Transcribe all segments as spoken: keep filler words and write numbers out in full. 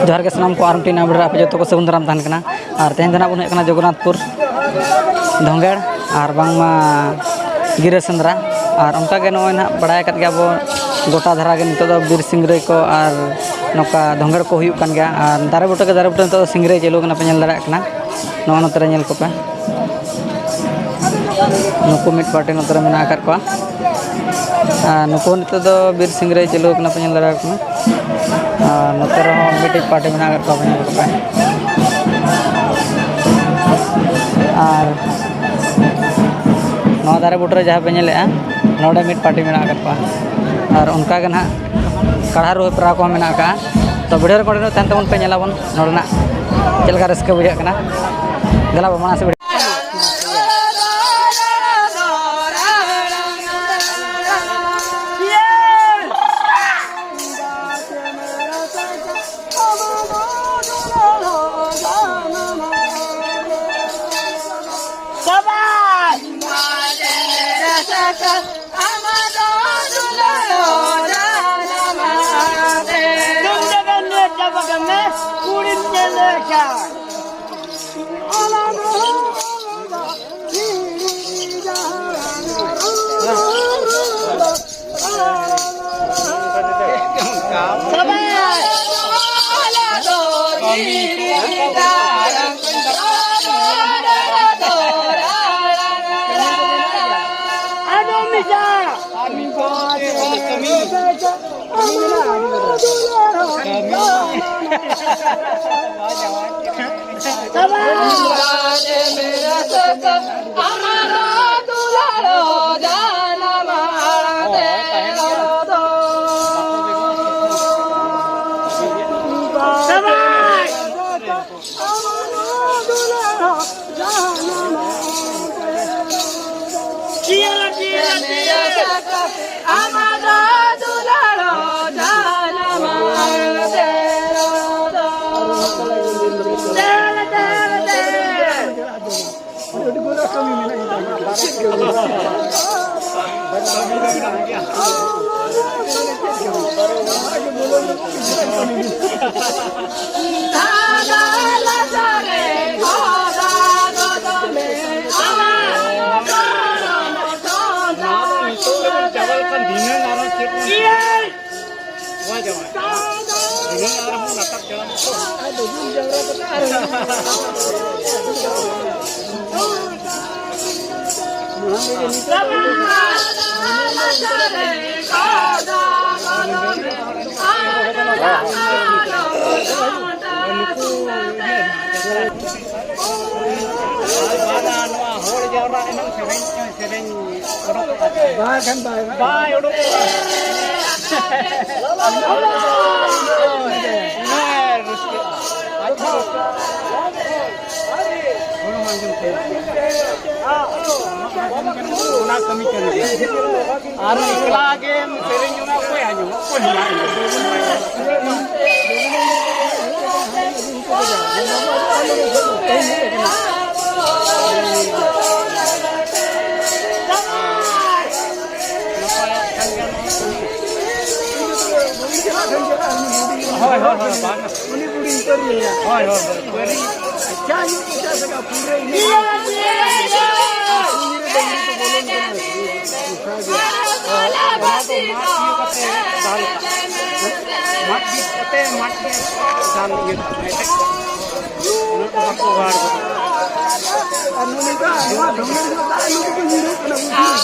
ᱡᱚᱦᱟᱨ ᱜᱮ ᱥᱟᱱᱟᱢ ᱠᱚ, ᱟᱨ ᱢᱤᱫᱴᱤᱡ ᱱᱟᱣᱟ video ᱨᱮ ᱟᱯᱮ ᱡᱚᱛᱚ ᱠᱚ ᱥᱟᱹᱜᱩᱱ ᱫᱟᱨᱟᱢ ᱛᱟᱦᱮᱱ ᱠᱟᱱᱟ᱾ ᱟᱨ ᱛᱮᱦᱮᱧ ᱫᱚ ᱱᱟᱜ ᱵᱚᱱ ᱦᱮᱡ ᱠᱟᱱᱟ ᱡᱚᱜᱚᱱᱱᱟᱛᱷᱯᱩᱨ ᱫᱷᱚᱸᱜᱮᱲ ᱟᱨ ᱵᱟᱝᱢᱟ ᱜᱤᱨᱟᱹ ᱥᱮᱸᱫᱽᱨᱟ᱾ ᱟᱨ ᱚᱱᱠᱟ ᱜᱮ ᱱᱚᱜᱼᱚᱭ ᱱᱟᱦᱟᱜ ᱵᱟᱲᱟᱭ ᱟᱠᱟᱫ ᱜᱮᱭᱟ ᱵᱚ, ᱜᱚᱴᱟ ᱫᱷᱟᱨᱟ ᱜᱮ ᱱᱤᱛᱚᱜ ᱫᱚ ᱵᱤᱨ ᱥᱤᱝᱨᱟᱹᱭ ᱠᱚ ᱟᱨ ᱱᱚᱝᱠᱟ ᱫᱷᱚᱸᱜᱮᱲ ᱠᱚ ᱦᱩᱭᱩᱜ ᱠᱟᱱ ᱜᱮᱭᱟ᱾ ᱟᱨ ᱫᱟᱨᱮ ᱵᱩᱴᱟᱹ ᱜᱮ ᱫᱟᱨᱮ ᱵᱩᱴᱟᱹ ᱱᱤᱛᱚᱜ ᱫᱚ ᱥᱤᱝᱨᱟᱹᱭ ᱪᱟᱹᱞᱩ ᱠᱟᱱᱟ, ᱯᱮ ᱧᱮᱞ ᱫᱟᱲᱮᱭᱟᱜ ᱠᱟᱱᱟ᱾ ᱱᱚᱜᱼᱚ ᱱᱚᱛᱮ ᱨᱮ ᱧᱮᱞ ᱠᱚᱯᱮ, ᱱᱩᱠᱩ ᱢᱤᱫ ᱯᱟᱨᱴᱤ ᱱᱚᱛᱮ ᱨᱮ ᱢᱮᱱᱟᱜ ᱟᱠᱟᱫ ᱠᱚᱣᱟ᱾ ᱟᱨ ᱱᱩᱠᱩ ᱱᱤᱛᱚᱜ ᱫᱚ ᱵᱤᱨ ᱥᱤᱝᱨᱟᱹᱭ ᱪᱟᱹᱞᱩ ᱠᱟᱱᱟ, ᱯᱮ ᱧᱮᱞ ᱫᱟᱲᱮᱭᱟᱠᱚ ᱠᱟᱱᱟ᱾ ᱟᱨ ᱱᱚᱛᱮ ᱨᱮᱦᱚᱸ ᱢᱤᱫᱴᱤᱡ ᱯᱟᱨᱴᱤ ᱢᱮᱱᱟᱜ ᱟᱠᱟᱫ ᱠᱚᱣᱟ, ᱯᱮ ᱧᱮᱞ ᱠᱚᱯᱮ᱾ ᱟᱨ ᱱᱚᱣᱟ ᱫᱟᱨᱮ ᱵᱩᱴᱟᱹ ᱨᱮ ᱡᱟᱦᱟᱸ ᱯᱮ ᱧᱮᱞᱮᱫᱼᱟ, ᱱᱚᱰᱮ ᱢᱤᱫ ᱯᱟᱨᱴᱤ ᱢᱮᱱᱟᱜ ᱟᱠᱟᱫ ᱠᱚᱣᱟ᱾ ᱟᱨ ᱚᱱᱠᱟ ᱜᱮ ᱱᱟᱦᱟᱜ ᱠᱟᱲᱦᱟ ᱨᱩ ᱦᱮᱯᱨᱟᱣ ᱠᱚᱦᱚᱸ ᱢᱮᱱᱟᱜ ᱟᱠᱟᱫᱼᱟ᱾ ᱛᱚ video ᱨᱮ continue ᱛᱟᱦᱮᱱ ᱛᱟᱵᱚᱱ ᱯᱮ, ᱧᱮᱞᱟᱵᱚᱱ ᱱᱚᱰᱮᱱᱟᱜ ᱪᱮᱫ ᱞᱮᱠᱟ ᱨᱟᱹᱥᱠᱟᱹ ᱵᱩᱡᱷᱟᱹᱜ ᱠᱟᱱᱟ᱾ ᱫᱮᱞᱟ ᱵᱚ ᱢᱟᱲᱟᱝ ᱥᱮᱫ video᱾ ᱟᱢᱟᱜ ᱫᱚ ᱫᱩᱞᱟᱹᱲ ᱡᱟᱱᱟᱢ ᱛᱮᱨᱚ ᱫᱚ᱾ ᱫᱮ, ᱫᱮ, ᱫᱮ᱾ ᱱᱚᱣᱟ ᱫᱚ ᱱᱤᱛᱚᱜ ᱨᱮᱵᱚᱱ ᱪᱟᱵᱟ ᱞᱮᱠᱷᱟᱱ ᱫᱷᱤᱱᱟᱹᱝ ᱟᱨᱦᱚᱸ ᱪᱮᱫ ᱵᱚᱱ ᱪᱤᱠᱟᱹᱭᱟ? ᱱᱚᱣᱟ ᱡᱟᱶᱟᱭ, ᱫᱷᱤᱱᱟᱹᱝ ᱟᱨᱦᱚᱸ ᱱᱟᱴᱚᱠ ᱪᱟᱞᱟᱜ᱾ ᱱᱚᱣᱟ ᱦᱚᱲ ᱡᱟᱣᱨᱟ ᱮᱱᱟᱝ ᱥᱮᱨᱮᱧ, ᱥᱮᱨᱮᱧ ᱚᱰᱚᱠᱚᱜᱼᱟ᱾ ᱵᱟᱭ ᱠᱷᱟᱱ ᱵᱟᱭ᱾ ᱵᱟᱭ ᱚᱰᱚᱠᱚᱜᱼᱟ᱾ ᱦᱮᱸ, ᱨᱟᱹᱥᱠᱟᱹ᱾ ᱟᱪᱪᱷᱟ, ᱨᱟᱹᱥᱠᱟᱹ᱾ ᱦᱚᱲ ᱦᱚᱸ ᱟᱸᱡᱚᱢ ᱠᱟᱱᱟ᱾ ᱚᱱᱟ ᱠᱟᱹᱢᱤ ᱠᱟᱱ ᱜᱮᱭᱟ᱾ ᱟᱨ ᱮᱠᱞᱟ ᱜᱮᱢ ᱥᱮᱨᱮᱧ ᱡᱚᱝᱟ, ᱚᱠᱚᱭ ᱟᱸᱡᱚᱢᱟ? ᱚᱠᱚᱭ ᱦᱚᱸ ᱵᱟᱭ ᱟᱸᱡᱚᱢᱟ᱾ ᱦᱳᱭ, ᱦᱳᱭ, ᱦᱳᱭ, ᱵᱟᱝ᱾ ᱩᱱᱤ ᱵᱩᱰᱷᱤ ᱩᱛᱟᱹᱨ ᱜᱮᱭᱟ᱾ ᱦᱳᱭ, ᱦᱳᱭ, ᱦᱳᱭ᱾ ᱟᱪᱪᱷᱟ, ᱤᱧ ᱯᱚᱪᱟᱥ ᱴᱟᱠᱟ ᱯᱩᱨᱟᱹ ᱤᱧ᱾ ᱚᱱᱟ ᱫᱚ ᱢᱟᱜ ᱤᱭᱟᱹ ᱠᱟᱛᱮ ᱫᱟᱞ ᱠᱟᱜᱼᱟ᱾ ᱢᱟᱜ ᱵᱤᱫ ᱠᱟᱛᱮ ᱢᱟᱜ ᱜᱮ ᱫᱟᱞ ᱤᱭᱟᱹ ᱠᱟᱜᱼᱟ, ᱮᱴᱮᱫ ᱠᱟᱜᱼᱟ᱾ ᱩᱱᱟᱹᱜ ᱫᱚ ᱵᱟᱠᱚ ᱵᱮᱣᱦᱟᱨ ᱠᱟᱫᱟ᱾ ᱟᱨ ᱱᱚᱜᱼᱚ ᱱᱚᱝᱠᱟ ᱱᱚᱣᱟ ᱫᱷᱚᱨᱢᱚ ᱨᱮᱱᱟᱜ ᱫᱟᱜ ᱧᱩ ᱛᱮᱠᱚ ᱧᱤᱨᱚᱜ ᱠᱟᱱᱟ, ᱵᱩᱡᱷᱟᱹᱣ᱾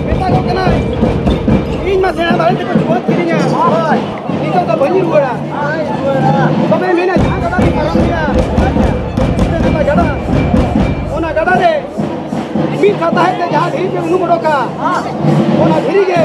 ᱢᱮᱛᱟ ᱠᱚ ᱠᱟᱱᱟᱭ, ᱤᱧ ᱢᱟ ᱥᱮᱬᱟ ᱫᱟᱲᱮ ᱛᱮᱠᱚ ᱪᱷᱩᱣᱟᱹᱛ ᱠᱤᱫᱤᱧᱟ᱾ ᱦᱳᱭ᱾ ᱱᱤᱛᱚᱜ ᱫᱚ ᱵᱟᱹᱧ ᱨᱩᱣᱟᱹᱲᱟ᱾ ᱵᱟᱹᱧ ᱨᱩᱣᱟᱹᱲᱟ᱾ ᱛᱚᱵᱮ ᱢᱮᱱᱟ, ᱡᱟᱦᱟᱸ ᱜᱟᱰᱟ ᱨᱤᱧ ᱯᱟᱨᱚᱢ ᱠᱮᱫᱟ, ᱚᱱᱟ ᱜᱟᱰᱟ, ᱚᱱᱟ ᱜᱟᱰᱟ ᱨᱮ ᱢᱤᱫ ᱥᱟᱶᱛᱟ ᱦᱮᱡ ᱛᱮ ᱡᱟᱦᱟᱸ ᱫᱷᱤᱨᱤ ᱯᱮ ᱩᱱᱩᱢ ᱚᱰᱚᱠᱟ, ᱚᱱᱟ ᱫᱷᱤᱨᱤ ᱜᱮ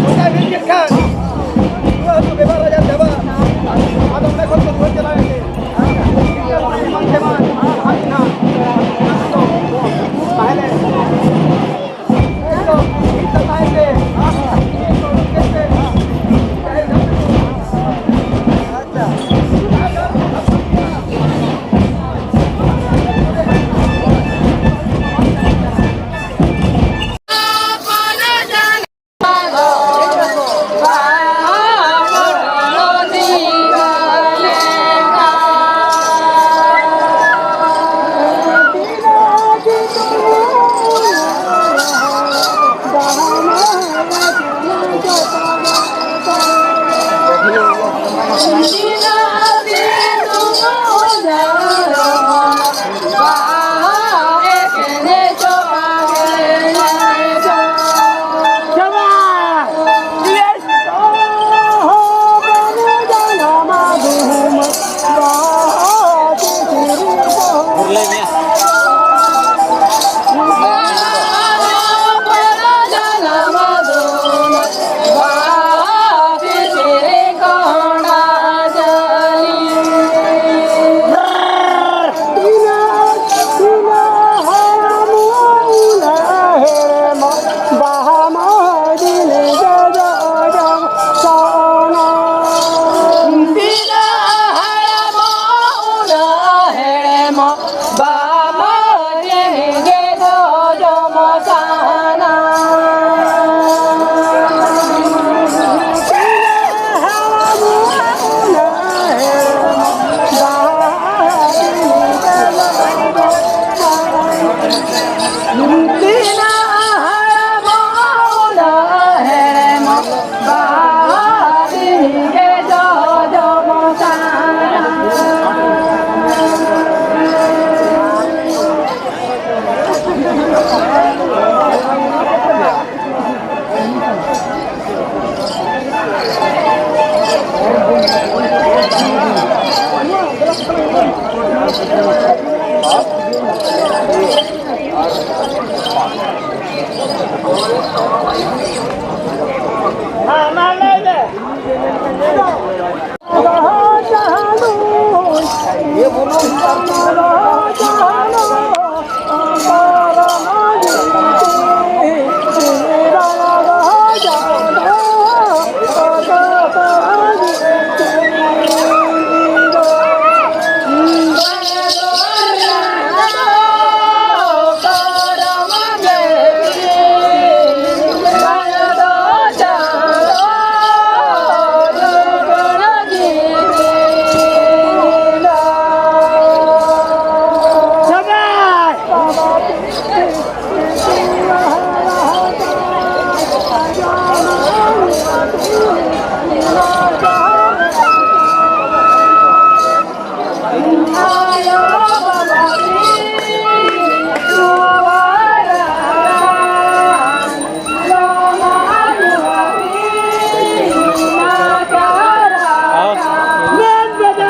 ᱱᱚᱝᱠᱟᱭ ᱢᱮᱱ ᱠᱮᱫ ᱠᱷᱟᱱ, ᱱᱚᱣᱟ ᱟᱹᱛᱩ ᱵᱮᱵᱟᱨ ᱟᱡᱟᱨ ᱪᱟᱵᱟ᱾ ᱟᱫᱚ ᱚᱸᱰᱮ ᱠᱷᱚᱱ ᱠᱚ ᱨᱩᱣᱟᱹᱲ ᱪᱟᱞᱟᱣ ᱮᱱ ᱜᱮ᱾ ᱮᱢᱟᱱ ᱛᱮᱢᱟᱱ ᱟᱨ ᱱᱟᱦᱟᱜ ᱛᱟᱦᱮᱸ ᱞᱮᱱ हाँ।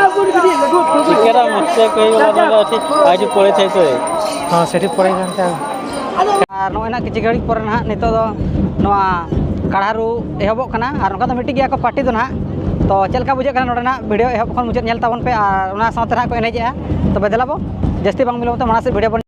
चिकेरा मुझसे कोई वाला नहीं, ठीक, आज पड़े थे तो। हाँ, सेठी पड़े घंटा। ᱟᱨ ᱱᱚᱜᱼᱚᱭ ᱱᱟᱜ ᱠᱤᱪᱷᱩ ᱜᱷᱟᱹᱲᱤᱡ ᱯᱚᱨᱮ ᱱᱟᱦᱟᱜ ᱱᱤᱛᱚᱜ ᱫᱚ ᱱᱚᱣᱟ ᱠᱟᱲᱦᱟ ᱨᱩ ᱮᱦᱚᱵᱚᱜ ᱠᱟᱱᱟ᱾ ᱟᱨ ᱱᱚᱝᱠᱟ ᱫᱚ ᱢᱤᱫᱴᱤᱡ ᱜᱮᱭᱟ ᱠᱚ ᱯᱟᱨᱴᱤ ᱫᱚ ᱱᱟᱦᱟᱜ᱾ ᱛᱚ ᱪᱮᱫ ᱞᱮᱠᱟ ᱵᱩᱡᱷᱟᱹᱜ ᱠᱟᱱᱟ ᱱᱚᱰᱮᱱᱟᱜ ᱵᱷᱤᱰᱤᱭᱳ ᱮᱦᱚᱵ ᱠᱷᱚᱱ ᱢᱩᱪᱟᱹᱫ ᱧᱮᱞ ᱛᱟᱵᱚᱱ ᱯᱮ, ᱟᱨ ᱚᱱᱟ ᱥᱟᱶᱛᱮ ᱱᱟᱦᱟᱜ ᱠᱚ ᱮᱱᱮᱡᱮᱜᱼᱟ᱾ ᱛᱚᱵᱮ ᱫᱮᱞᱟ ᱵᱚ ᱡᱟᱹᱥᱛᱤ ᱵᱟᱝ ᱵᱤᱞᱚᱢ ᱛᱮ ᱢᱟᱲᱟᱝ ᱥᱮᱫ ᱵᱷᱤᱰᱤᱭᱳ ᱵᱚᱱ